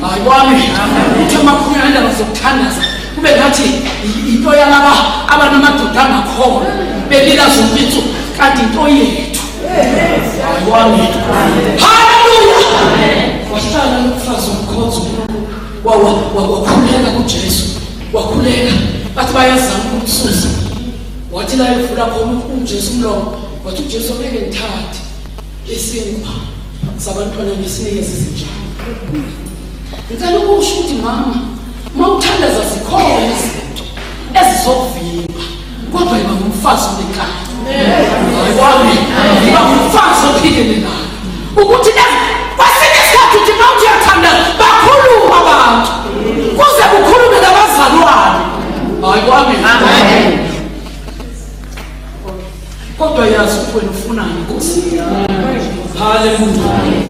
Hayi kwami, uthi amakhulu indaba zokuthandaza kube ngathi into yalaba abanamadoda angakholwa belila zonke insuku, kanti into yethu. Hayi kwami. Haleluya. Wahlala nomfazi omkhonzo wakhuleka kuJesu, wakhuleka bathi bayazama ukumsusa, wathi la evula khona uJesu umlomo, wathi uJesu ngeke ngithathe isinkwa sabantwana ngisinikeze izinjalo. Ngicela ukusho ukuthi mama, uma uthandaza zikhona izinto ezizokuvimba, kodwa yiba ngumfazi onenkani. Hayi, yiba ngumfazi ophikelelayo ukuthi kwesinye isikhathi uthi uma uthi uyathandaza bakhuluma abantu, kuze kukhulume nabazalwane. Hayi kwami, kodwa yazi ukuthi wena ufunani, Nkosi. Haleluya.